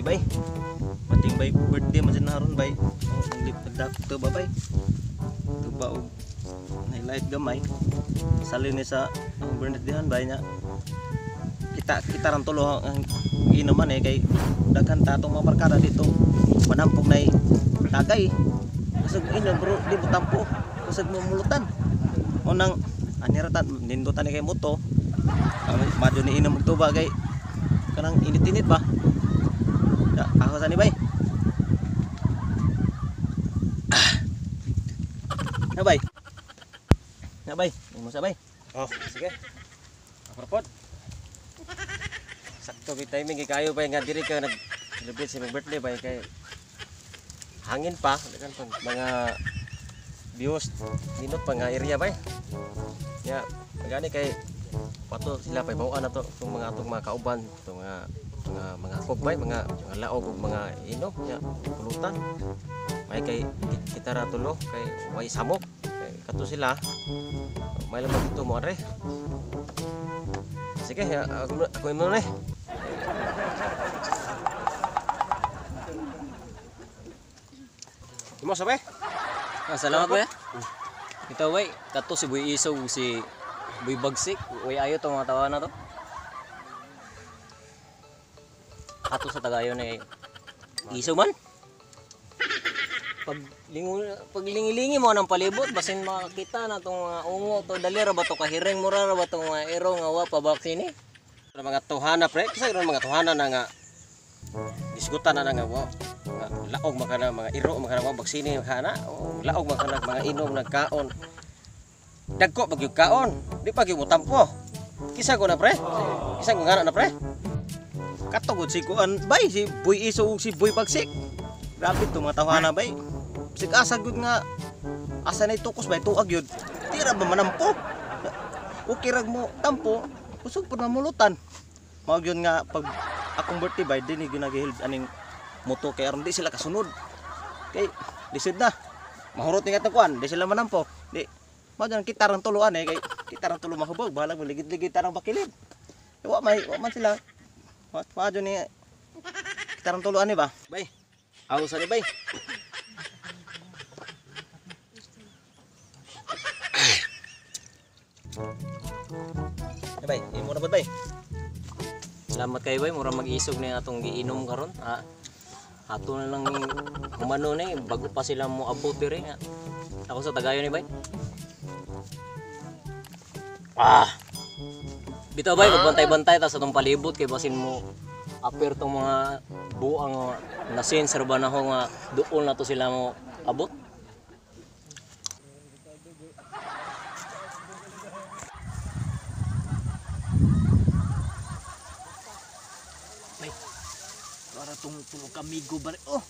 Bay. Mating bay birthday man na haron bay. Ang nagdakop to ba bay. Tuba og highlight gamay. Salin ni sa ang birthday bay nya. Kita kita ran tulo ang inuman eh kay daghan ta atong mga barkada dito. Manampog nay tagay. Kusog inom bro, di mo tampo. Kusog mo mulutan. Unang anira ta nindutan ni kay moto. Madyo ni inom og tuba kay kanang init-init ba. Ya, ako sa ni bay. Ah. Na bay. Na bay, mo sa bay. Oh, sige. Ako ra pod. Sakto kay timing kay kayo bay nga diri ka nag celebrate sa imong birthday bay kay hangin pa daghan pang mga views ninot pa nga area bay. Ya, gani kay pato sila pay bawaan na to itong mga atong mga kauban, itong mga kog bay, mga laog ug mga inom, ya, pulutan. May kay kita ra tulo kay way samok. Kay kato sila may lamang dito mo are. Sige, ya, ako muna eh. Imo sabi? Ah, salamat bay. Ito bay, kato si Boy Isaw ug si Boy Bagsik. Way ayo to mga tawa na to. Ato sa tagayo na Isaw man. Pag lingo pag lingilingi mo ng palibot basin makakita na tong mga ungo to dali ra ba to kahiring mura ra ba tong mga ero nga wa pa vaccine eh. Sa mga tuhana pre, kasi ron mga tuhana na nga disgutan na nga wa nga laog makana mga iro makana wa baksine makana o laog makana mga inom nagkaon. Dagko pag yung kaon, di pa gyud mo tampo. Kisa ko na pre. Kisa ko ngana na pre. Katugod si kuan bay si Boy Iso ug si Boy Bagsik. Grabe to mga tawhana bay. Sig asa gud nga asa nay tukos bay tuag yun. Tira ba manampo? Okay rag mo tampo, kusog pud mamulutan. Mao gyud nga pag akong birthday bay dinhi gyud naghild aning moto kay aron di sila kasunod. Kay lisod na. Mahurot ni katong kuan, di sila manampo. Di mao dyan kita rang tuluan eh kay kita rang tulo mahubog bahalag mo ligid-ligid tarang bakilid. Wa may wa man sila. Wa wa dyan ni kita rang tuluan eh ba? Bay. Aw sa ni bay. Eh, bay, imo na ba bay? Salamat kayo bay, mura mag-isog na yung atong giinom karon. Ah, ato na lang humano na eh, bago pa sila mo abot diri nga. Ako sa tagayo ni bay. Ah. Bitaw bay, magbantay-bantay ta sa tong palibot kay basin mo apir tong mga buang nga nasin sa ba na ho nga doon na to sila mo abot. Bay, para tong tulo kamigo ba? Oh,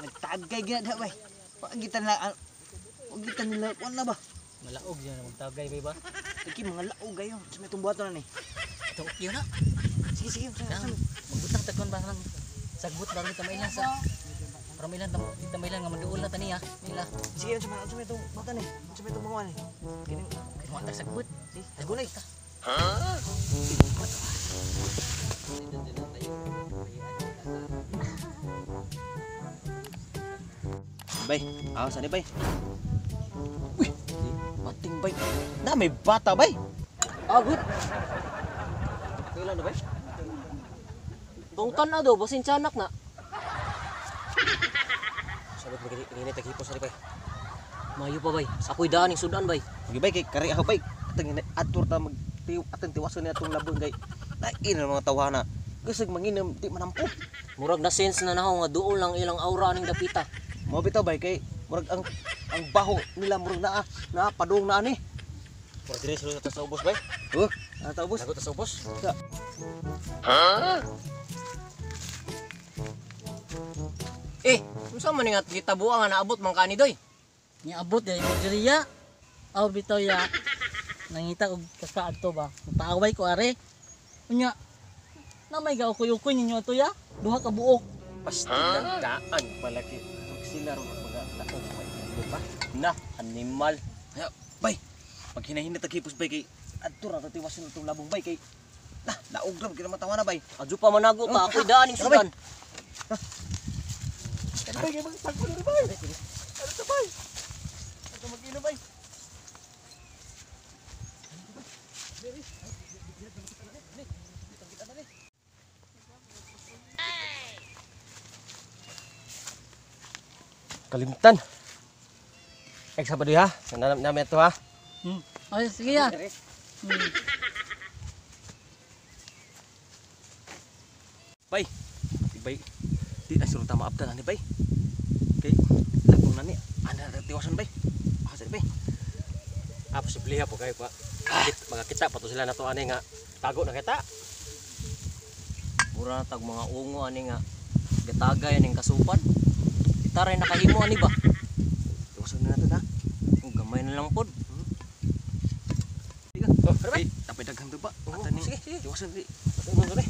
nagtagay gina da bay. Wa kita na wa kita nila kuan na ba? Malaog yan, magtagay bay ba? Iki mga laog kayo. Sa may itong buhaton na ni. Ito, yun na. Sige sige, sa Nang, magbutang tagkon ba lang. Sagbot ba ni tamailan sa para mailan tamailan nga maduol na tani ha. Mila. Sige, sa may itong buhaton ni. Sa may itong banguan ni. Kining Mo tag sagbot. Sige, tagulay. Bay, aw sa ni bay. Uy, pating bay. Na may bata bay. Ah, good. Kailan na bay? Tungtan na do, basin tiyanak na. Sabot magini ini taghipos sa ni bay. Mayo pa bay. Ako'y daan ning sudan bay. Sige bay kay kari ako bay. Atang ina adtor ta mag tiw atang tiwason ni atong labong kay lain ang mga tawhana. Kusog manginom di manampo. Murag na sense na naho nga duol lang ilang aura ning dapita. Mao bitaw bay kay murag ang baho nila murag naa na padung na ani. Murag diri sila sa ubos bay. Oh, nata ubos. Lagot sa ubos. Sa. Eh, unsa man nga gitabuan nga naabot man kani doy? Niabot ya mo diriya. Aw bitaw ya. Nangita og kakaadto ba. Paaway ko are. Unya na may gaukoy-ukoy ninyo ato ya. Duha ka buok. Pastilang daan palagi. Sila ro mga laog bay. Di ba? Na, animal. Kaya, bay, pag hinahinit ang hipos bay kay adto ra ta tiwason atong labong bay kay na laog ra gyud ang mga tawhana bay. Adyo pa manago ta, ako'y daan ning sudan. Ah. Bay, kay magtagpo na bay. Ano to bay? Ano mag-inom bay? Kalimtan. Ek sabado ha. Nanam namin ito ha. Ay, sige ya. Bay. Di bay. Di na suruh tama abdan ani bay. Kay lagong na ni ana ra tiwasan bay. Ah, sige bay. Ah, posible ha po kayo pa. Makakita pa to sila na to ani nga tago na kita. Mura na tag mga ungo ani nga gatagay aning kasupan. Kita rin nakahimo ani ba? Tiwasan na natin ha. Oh, gamay na lang pod. Oh, bay. Tapay daghang duba. Atan ni. Sige, sige. Tiwasan di. Patay mo dali.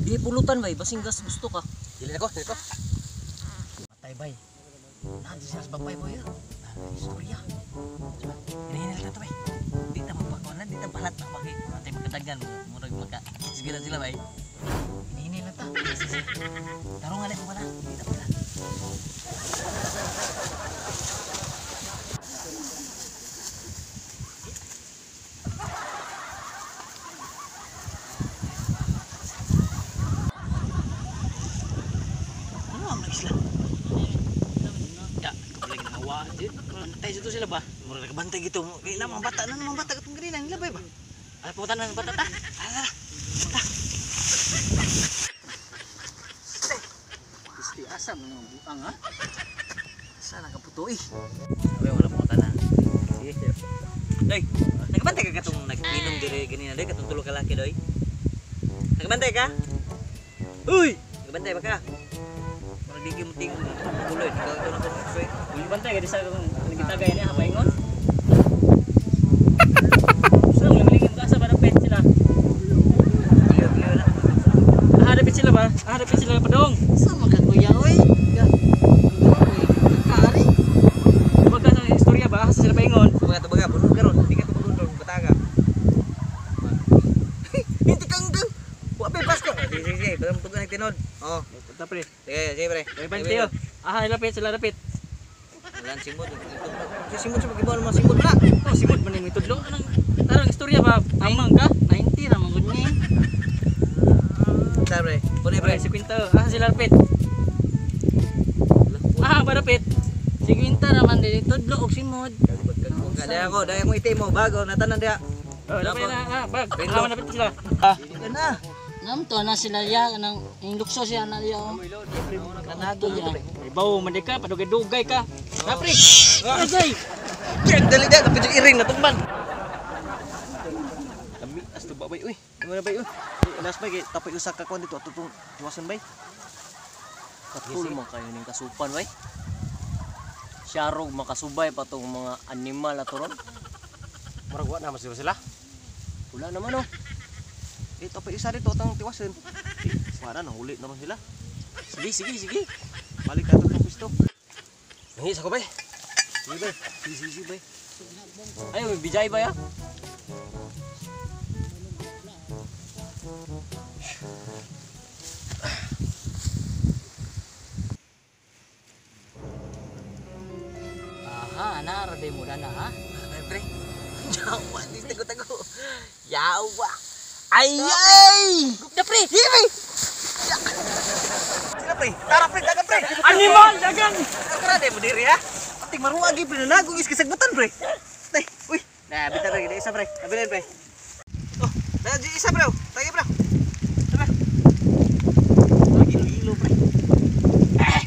Di pulutan bay, basing gas gusto ka. Dili na ko, dili ko. Patay bay. Nandiyan sila sa babay boy. Istorya. Hinahinal na to bay. Di ta magpakuanan, di ta balat na paki. Patay makadaghan, murag maka. Sige na sila bay. Hinahinal na ta. Sige. Tarong nga na wala. Di ta pala. Ano ang sila? Ya, lagi nawa. Bantay dito sila ba? Murag nagbantay gito. Kay na mga bata na mga bata katong ganina nila bay ba? Ay pumunta na ng bata ta. Tara, tara. Isti asa man ang buang ha? Asa nakaputo eh. Sabi wala pumunta na. Sige. Doy, nagbantay ka katong nag-inom dire ganina doy katong tulo ka laki doy. Nagbantay ka? Uy, nagbantay ba ka? Murag di gyud mo ting tuloy, ikaw ikaw na ko. Uli bantay kay sa kung nagitagay niya hapaingon. Sa mga ka sa barapet sila. Tuloy, tuloy na. Ah, dapit sila ba? Ah, dapit sila padong. Sama ka kuya oy. Kari. Baga sa istorya ba? Asa sila paingon? Tubaga, tubaga, puno karon. Di ka tubag karon, bataga. Hindi kang kang. Wa pa Pasko. Sige, sige, sige. Parang tugan nagtinod. Oh, Punta pre. sige, sige pre. May bantay oh. Ah, lapit sila lapit. Wala ang simod. Si simod sa pagibaw mga simod na. Oh, simod man yung tudlo. Anong tarang istorya ba? Amang ka? 90 ra man gud ni. Tara pre. Pune Pre, pre. si Quinto. Ah, sila lapit. Ah, barapit. 50 ra man dili tudlo og simod. Daya ko, daya ko itim mo bago natanan diha. Oh, lapit na. Ah, bag. Pindot. Ah, malapit sila. Ah, Na. Namto na sila ya nang ing lukso siya na ya. oh. Kanago ya. pre. ibaw man di ka, padugay-dugay ka. Ah, pre. Agay. Dali dali, tapos yung iring natumban. Lami as tuba bay uy. Ano na bay uy. Alas bay kay tapay usa ka kuan dito atong tiwasan bay. Katul man kayo ning kasupan, way. Siyarog makasubay pa tong mga animal ato ron. Murag wa na mas sila. Wala naman oh. Eh tapay usa dito atong tiwasan. Eh, wala na huli naman sila. Sige, sige, sige. Balik ato tong pisto. Nangis ako bay. Sige bay. Sige sige sige bay. Ay, may bijay ba ya? Aha, ana ra mo na ha. Ay, pre. Yawa, di tago-tago. Yawa. Ay ay! Gupta pre. Sige, Sila pre. Tara pre, dagan pre. Animal, dagan! Tara de mo diri ha. Ating maruag pre nanago is kasagbutan pre. Tay, uy. Na bita pre, isa pre. Abilin pre. Oh, na di isa pre. Tagay pre. Tara. Gilo-gilo pre. Eh.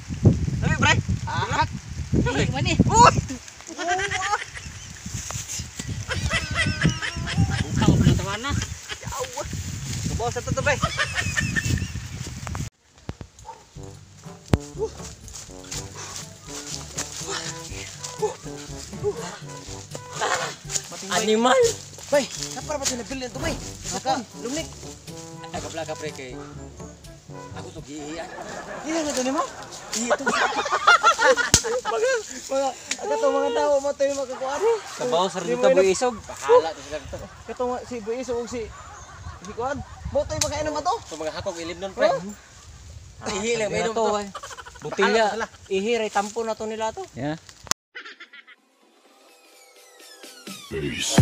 Dami pre. Ah. Dili man ni. Uy. Bukang pulutawan na. Yawa. Kabaw sa to pre. Animal! Bay, kapara ba sila bilin to bay? Saka lumnik. Ay kabla ka pre kay ako to giihian. Iya nga to nimo. Iya to. Mga mga kato mga tao mo tayo makakuan. Kabaw sa rito boy isog. Bahala to sila to. Kato nga si Buiso ug si si kuan. Mo tayo makainom ato. To mga hakog ilim nun pre. Ihi lang Sabi na mainom to, to. ay. Butilya. Ihi ray tampo na to nila to. Yeah. Peace.